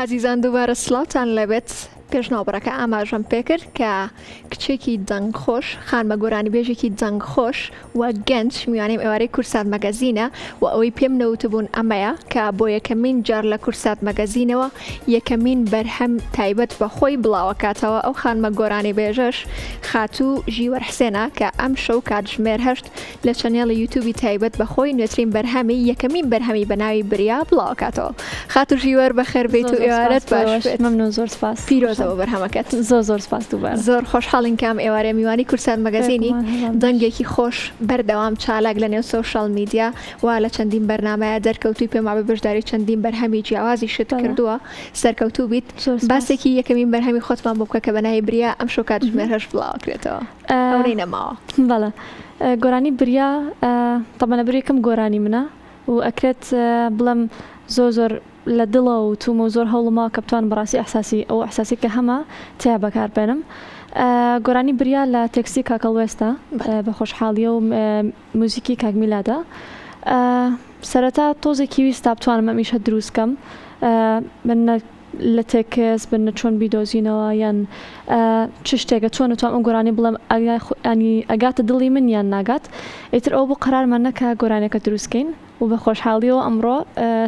ئازیزان دووبارە سڵاوتان لێبێت پێش ناوبڕەکە ئاماژەم پێکرد کە کچێکی دەنگ خۆش خانمە گۆرانیبێژێکی دەنگ خۆش و گەنج میوانیم ئێوارەی کورسات مەگەزینە و ئەوەی پێم نەوتبوون ئەمەیە کە بۆ یەکەمین جار لە کورسات مەگەزینەوە یەکەمین بەرهەم تایبەت بە خۆی بڵاوەکاتەوە ئەو خانمە گۆرانیبێژەش خاتوو ژیوەر حسێنە کە ئەمشەو کاتژمێر هەشت لە channel ی یوتوبی تایبەت بە خۆی نوێترین بەرهەمی یەکەمین بەرهەمی بە ناوی بریا بڵاوکاتەوە. خاتوو ژیوەر بەخێر بێیت و ئێوارەت باش بێت. مەمنون زۆر سپاس. پیرۆزە بۆ بەرهەمەکەت. زۆر زۆر سپاس دووبارە. زۆر خۆشحاڵین کە ئەم ئێوارەیە میوانی کوردسات مەگەزینی دەنگێکی خۆش بەردەوام چالاک لە نێو social media و لە چەندین بەرنامەیە دەرکەوتووی پێم وابێ بەشداری چەندین بەرهەمی جیاوازیشت کردووە سەرکەوتوو بیت. باسێکی یەکەمین بەرهەمی خۆتمان بۆ بکە کە بە ناوی بریا ئەمشەو کاتژمێر هەشت بڵاوەکرێتەوە. ئەوەی نەماوە. بەڵێ گۆرانی بریا تەبعەن لەبەر یەکەم گۆرانی منە و ئەکرێت بڵێم زۆر زۆر لە دڵەوە وتومە و زۆر هەوڵماوە کە بتوانم بەڕاستی ئیحساسی ئەو ئیحساسی کە هەمە تیا بەکار بێنم گۆرانی بریا لە تێکستی کاک هەڵوێستە بە خۆشحاڵیە و موزیکی کاک میلادە سەرەتا تۆزێکی ویست تا بتوانم ئەم ئیشە دروست کەم من لە تێکست بن چۆن بیدۆزینەوە یان چ شتێکە چۆن ئەتوانم ئەم گۆرانی بڵێم ینی ئەگاتە دڵی من یان ناگات ئیتر ئەوە بوو قەرارمان نەکا گۆرانیەکە دروست کەین و بە خۆشحاڵیەوە ئەمڕۆ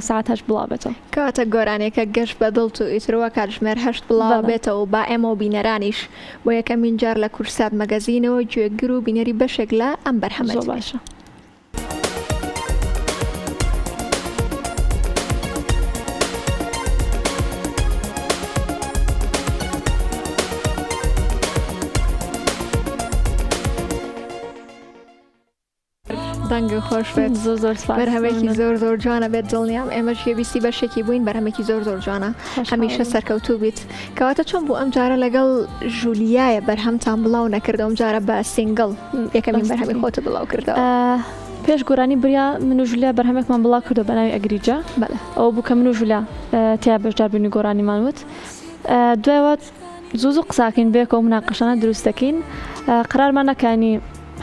سەعات هەشت بڵاو بێتەوە. کەواتە گۆرانیەکە گەشت بە دڵت و ئیتر وا کاتژمێر هەشت بڵاوە بێتەوە و با ئێمە و بینەرانیش بۆ یەکەمین جار لە کوردسات مەگەزینەوە گوێگر و بینەری بەشێک لە ئەم بەرهەمە زۆر باشە. دەنگت خۆش بێت زۆر زۆر سپاس بەرهەمێکی زۆر زۆر جوانە بێت دڵنیام ئێمەش گوێبیستی بەشێکی بووین بەرهەمێکی زۆر زۆر جوانە هەمیشە سەرکەوتوو بیت کەواتە چۆن بوو ئەم جارە لەگەڵ ژولیایە بەرهەمتان بڵاو نەکردەوە ئەم جارە بە single یەکەمین بەرهەمی خۆت بڵاو کردەوە؟ پێش گۆرانی بریا من و ژولیا بەرهەمێکمان بڵاو کردەوە بە ناوی ئەگریجە ئەوە بوو کە من و ژولیا تیا بەشدار بووین و گۆرانیمان وت دوایەوە زوو زوو قساکەین بەیەکەوە مناقەشانە دروست دەکەین قەرارمان نەکانی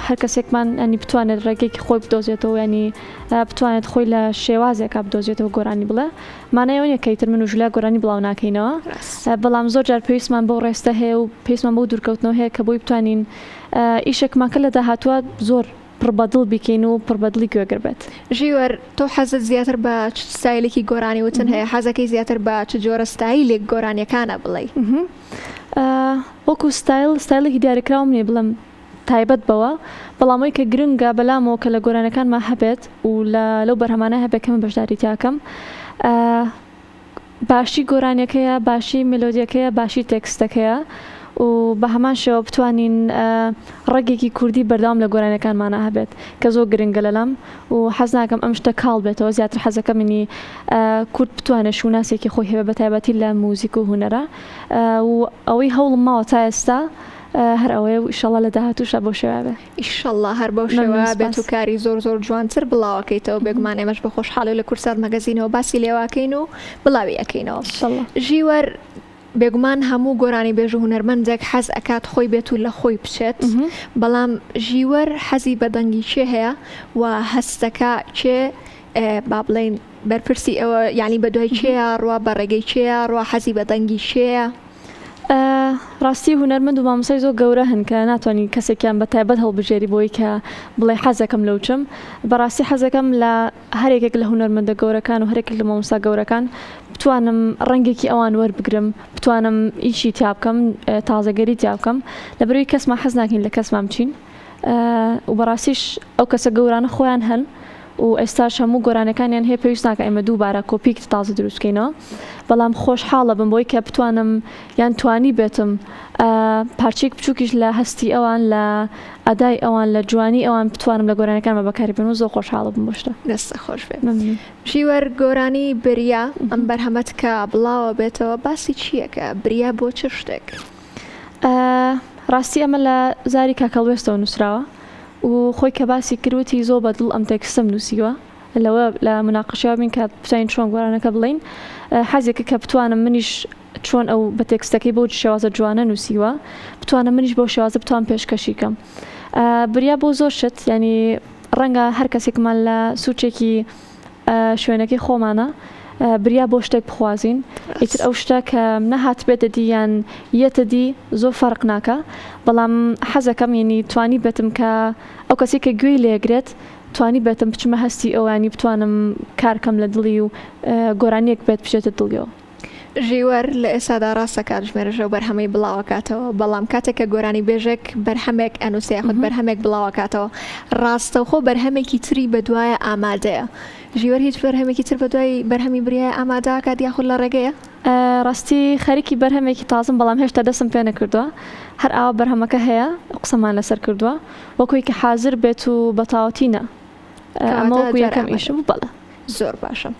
هەر کەسێکمان ینی بتوانێت ڕێگەیەکی خۆی بدۆزێتەوە ینی بتوانێت خۆی لە شێوازێکا بدۆزێتەوە گۆرانی بڵێ مانای ئەوە نیە کە ئیتر من و ژولیا گۆرانی بڵاو ناکەینەوە بەڵام زۆر جار پێویستمان بەو ڕێستە هەیە و پێویستمان بەو دوورکەوتنەوە هەیە کە بۆی بتوانین ئیشێکمان کە لە داهاتووە زۆر پڕ بەدڵ بیکەین و پڕ بەدڵی گوێگر بێت. ژیوەر، تۆ حەزت زیاتر بە چ ستایلێکی گۆرانی وتن هەیە؟ حەزەکەی زیاتر بە چ جۆرە ستایلێک گۆرانیەکانە بڵێی؟ وەکو ستایل، ستایلێکی دیاریکراوم نیە بڵێم تایبەت بەوە، بەڵام ئەوەی کە گرنگە بەلامەوە کە لە گۆرانیەکانما هەبێت و لە لەو بەرهەمانە هەبێت کە من بەشداری تیا کەم باشی گۆرانیەکەیە، باشی مێلۆدیەکەیە، باشی تێکستەکەیە و بە هەمان شێوە بتوانین ڕەگێکی کوردی بەردەوام لە گۆرانیەکانمانا هەبێت کە زۆر گرنگە لەلام و حەز ناکەم ئەم شتە کاڵ بێتەوە زیاتر حەزەکەم ینی کورد بتوانێت شوناسێکی خۆی هەبێت بە تایبەتی لە موزیک و هونەرە و ئەوەی هەوڵم ماوە تا ئێستا هەر ئەوەیە و ئیشەڵا لە داهاتووشا بەو شێوەیە بێ. ئیشەڵا هەر بەو شێوەیە بێت و کاری زۆر زۆر جوانتر بڵاوەکەیتەوە بێگومان ئێمەش بە خۆشحاڵی لە کوردسات مەگەزینەوە باسی لێواکەین و بڵاوی ئەکەینەوە ژیوەر بێگومان هەموو گۆرانی بێژ و هونەرمەندێک حەز ئەکات خۆی بێت و لە خۆی بچێت بەڵام ژیوەر حەزی بە دەنگی کێ هەیە و هەستەکە کێ با بڵێین بەرپرسی ئەوە یعنی بە دوای کێیە ڕوا بە ڕێگەی کێیە ڕوا حەزی بە دەنگی کێیە؟ ڕاستی هونەرمەند و مامۆستای زۆر گەورە هەن کە ناتوانی کەسێکیان بە تایبەت هەڵبژێری بۆی کە بڵێ حەزەکەم لەو چم بەڕاستی حەزەکەم لە هەر یەکێک لە هونەرمەندە گەورەکان و هەرێکێک لە مامۆستا گەورەکان بتوانم ڕەنگێکی ئەوان وەربگرم بتوانم ئیشی تیا بکەم تازەگەری تیا بکەم لەبەرئەوەی کەسمان حەز ناکەین لە کەسمان بچین و بەڕاستیش ئەو کەسە گەورانە خۆیان هەن و ئێستاش هەموو گۆرانیەکانیان هەیە پێویست ناکە ئێمە دووبارە کۆپیک تازە دروست بکەینەوە بەڵام خۆشحاڵە بم بۆی کە بتوانم یان توانی بێتم پارچەیەک بچووکیش لە هەستی ئەوان لە ئەدای ئەوان لە جوانی ئەوان بتوانم لە گۆرانیەکانمە بەکاری بێنم و زۆر خۆشحاڵە بم بۆ شتە. دەستت خۆش بێت. ژیوەر گۆرانی بریا ئەم بەرهەمەت کە بڵاوە بێتەوە باسی چییەکە بریا بۆ چ شتێک؟ ڕاستی ئەمە لە زاری کاک هەڵوێستەوە نووسراوە و خۆی کە باسی کرد وتی زۆر بە دڵ ئەم تێکستەم نووسیوە لەوە لە مناقەشەوە بین کە بتوانین چۆن گۆرانەکە بڵێین حەزێکە کە بتوانم منیش چۆن ئەو بە تێکستەکەی بەو شێوازە جوانە نووسیوە بتوانم منیش بەو شێوازە بتوان پێشکەشی کەم بریا بۆ زۆر شت ینی ڕەنگە هەر کەسێکمان لە سوچێکی شوێنەکەی خۆمانە. بریا بۆ شتێک بخوازین ئیتر ئەو شتە کە نەهاتبێتە دی یان یەتە دی زۆر فەرق ناکا بەڵام حەزەکەم یەنی توانی بێتم کە ئەو کەسی کە گوێی لێگرێت توانی بێتم بچمە هەستی ئەوانی بتوانم کارکەم لە دڵی و گۆرانیەک بێت بچێتە دڵیەوە. ژیوەر لە ئێستادا ڕاستە کاتژمێرەژە و بەرهەمەی بڵاوەکاتەوە، بەڵام کاتێک کە گۆرانیبێژێک بەرهەمێک ئەنووسێ یاخود بەرهەمێک بڵاوەکاتەوە ڕاستەوخۆ بەرهەمێکی تری بەدوایە ئامادەیە. ژیوەر هیچ بەرهەمێکی تر بەدوای بەرهەمی بریایە ئامادەکات یاخود لە ڕێگەیە؟ ڕاستی خەریکی بەرهەمێکی تازم بەڵام هێشتا دەستم پێ نەکردووە هەر ئاوا بەرهەمەکە هەیە قسەمان لەسەر کردووە وەکوی کە حازر بێت و بەتاوەتی نا ئەمە کەواتە وەکو جار یەکەم ئامادە. ئیشم بەڵێ. زۆر باشە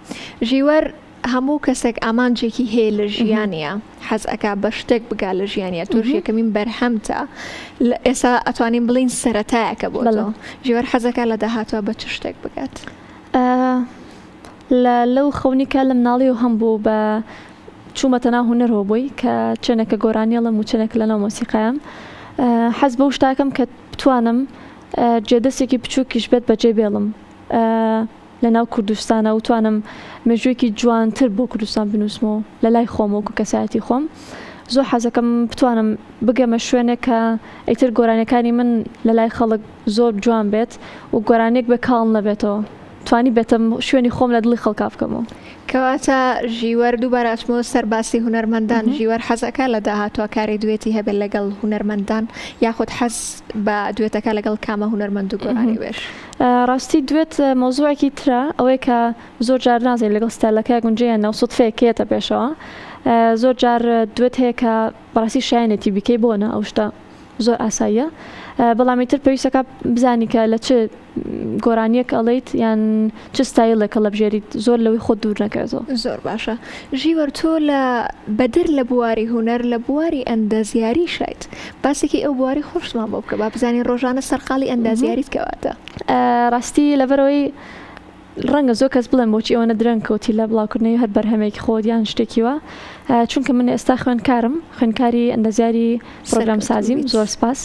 ژیوەر هەموو کەسێک ئامانجێکی هەیە لە ژیانیا حەز ئەکا بە شتێک بگا لە ژیانیا تۆش یەکەمین بەرهەمتە لە ئێسا ئەتوانین بڵێین سەرەتایەکە بۆ تۆ ژیوەر حەزەکا لە داهاتوە بە چ شتێک بگات؟ لە لەو خەونی کە لە مناڵیەوە هەم بوو بە چوومەتە ناو هونەرەوە بۆی کە چەنێکە گۆرانیەڵم و چەنێک لە ناو مۆسیقایم حەز بەو شتاکەم کە بتوانم جێدەستێکی بچووکیش بێت بەجێ بێڵم لە ناو کوردستانا و توانم مێژوویەکی جوانتر بۆ کوردستان بنووسمەوە لە لای خۆم وەکو کەسایەتی خۆم زۆر حەزەکەم بتوانم بگەمە شوێنێک کە ئیتر گۆرانیەکانی من لە لای خەڵک زۆر جوان بێت و گۆرانیەک بێ کاڵ نەبێتەوە توانی بێتم شوێنی خۆم لە دڵی خەڵکا بکەمەوە. کەواتە ژیوەر دووبارە ئەچمەوە سەر باسی هونەرمەندان ژیوەر حەزئەکا لە داهاتووا کاری دوێتی هەبێت لەگەڵ هونەرمەندان یاخود حەز بە دوێتەکە لەگەڵ کامە هونەرمەند و گۆرانیبێژ؟ ڕاستی دوێت مەوزوعێکی ترە ئەوەی کە زۆر جار نازانین لەگەڵ ستایلەکە گونجێ یان نا و سوتفەیەک کە یەتە پێشەوە زۆر جار دوێت هەیە کە بەڕاستی شایەنێتی بیکەی بۆ نا ئەو شتە زۆر ئاساییە بەڵام ئیتر پێویستەکە بزانی کە لە چ گۆرانیەک ئەڵێیت یان چ ستایلێک هەڵەبژێریت زۆر لەوەی خۆت دوور نەکەوێتەوە. زۆر باشە ژیوەر تۆ لە بەدەر لە بواری هونەر لە بواری ئەندازیاری شایت باسێکی ئەو بواری خۆشتمان بۆ بکە با بزانین ڕۆژانە سەرقاڵی ئەندازیاریت کەواتە. ڕاستی لەبەرئەوەی ڕەنگە زۆر کەس بڵێن بۆچی ئەوەنە درەنگ کەوتی لە بڵاوکردنەوەی هەر بەرهەمێکی خۆت یان شتێکی وا چونکە من ئێستا خوێندکارم خوێندکاری ئەندازیاری پرۆگرام سازیم زۆر سپاس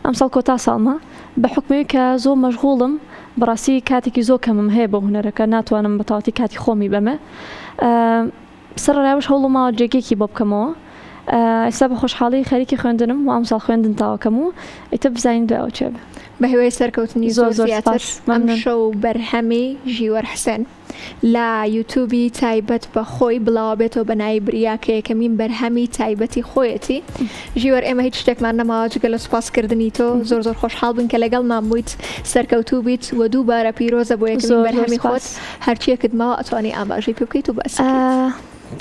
ئەمساڵ کۆتا ساڵمە بە حوکمی کە زۆر مەشغوڵم بەڕاستی کاتێکی زۆر کەمم هەیە بۆ هونەرەکە ناتوانم بە تەواوەتی کاتی خۆمی بەمێ سەرەڕای ئەوەش هەوڵم ماوە جێگەیەکی بۆ بکەمەوە ئێستا بە خۆشحاڵی خەریکی خوێندنم و ئەمساڵ خوێندن تەواوکەم و ئیتر بزانین دوای ئەوە چێ بێ. بە هیوای سەرکەوتنی زۆر زۆر زۆر زیاتر سپاس مەمنون. ئەمشەو بەرهەمی ژیوەر حسێن لە یوتوبی تایبەت بە خۆی بڵاوەبێتەوە بە ناوی بریا کە یەکەمین بەرهەمی تایبەتی خۆیەتی ژیوەر ئێمە هیچ شتێکمان نەماوە جگە لە سوپاس کردنی تۆ زۆر زۆر خۆشحاڵ بووین کە لەگەڵمان بوویت سەرکەوتوو بیت و دووبارە پیرۆزە بۆ یەکەمین زۆر زۆر بەرهەمی خۆت سپاس. هەرچیەکت ماوە ئەتوانی ئاماژەی پێ بکەیت و باسی بکەیت.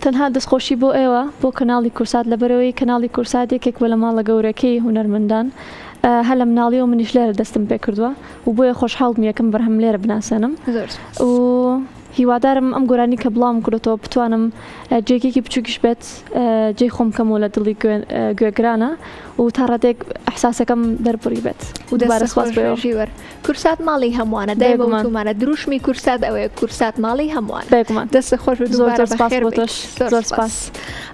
تەنها دەستخۆشی بۆ ئێوە بۆ کەناڵی کورسات لەبەرئەوەی کەناڵی کورسات یەکێک بووە لە ماڵە گەورەکەی هونەرمەندان هەر لە مناڵیەوە منیش لێرە دەستم پێکردووە و بۆیە خۆشحاڵ بووم یەکەم بەرهەم لێرە بناسێنم زۆر سوپاس. و هیوادارم ئەم گۆرانی کە بڵاوم کردۆتەوە بتوانم جێگەیەکی بچووکیش بێت جێی خۆم بکەمەوە لە دڵی گوێگرانە و تا ڕادەیەک ئیحساسەکەم دەربڕی بێت و دووبارە دەستت سوپاس خۆش بۆ بێ ئێوە. ژیوەر. کورسات ماڵی هەمووانە دایمە بێگومان. وتومانە دروشمی کورسات ئەوەیە کورسات ماڵی هەمووانە. بێگومان. دەستت خۆش بێ زۆر دووبارە زۆر سوپاس بەخێر بۆ بێیت. تۆش زۆر زۆر سوپاس. سوپاس.